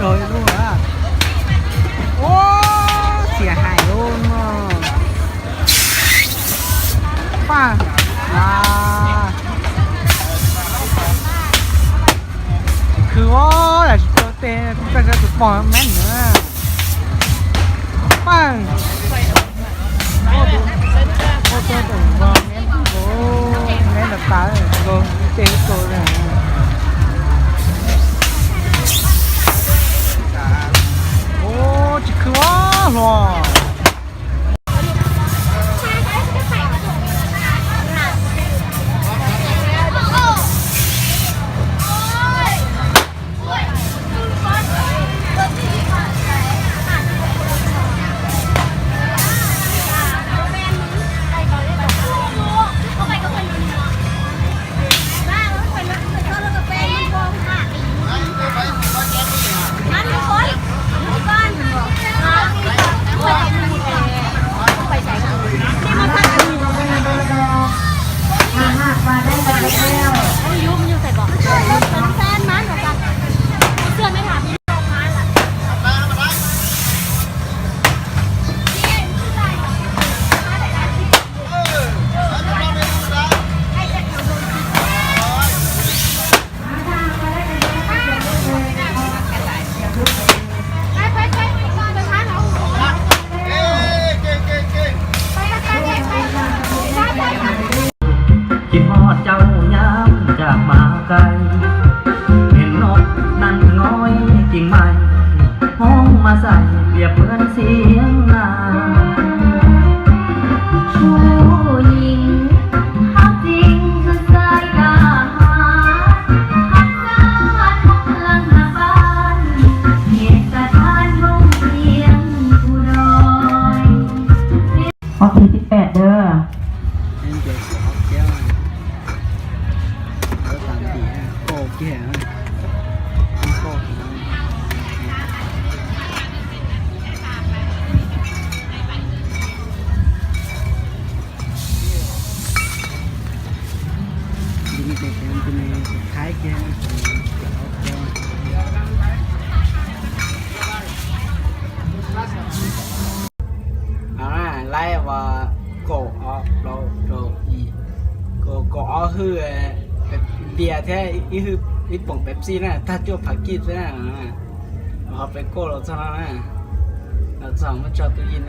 Ua, xiam hais ua no. Paj, a, khwv ua, lam sis rau tej kuj kaj sab tus pog meb na. Paj. Ua tuaj tus nkaus neb nkaus, neb los tas nkaus tej ub tau. Ua tsis khwv ua hluas. Tsis hot caum nyab caj mas kais, hnov nab nqoi ceeb mais, hoob mas xais liab pwb xeeb na. Kuv yeej hab tseeb xwb xaiv tag has, hab txaj thoob laj na pab, niam tas thab nroo yeej kuv doj. Qhov thib peb ntawd. Laib ua kaum ob plaub rau ib, kaum ob hwj, npias thiab ib poom Pepsi na, tag cuaj phav kib xwb na. Ho peb kauj los txog no na, los txog muab tso tus ib,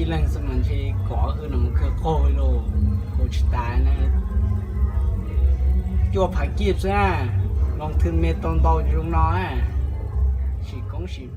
ib leeg xwb mas ntshe kaum ob hwj no mus khwv qaug li lauj, haus tsis tas na. Cuaj phav kib xwb na, moos thwv me tau ntau zoo no na, sim koob sim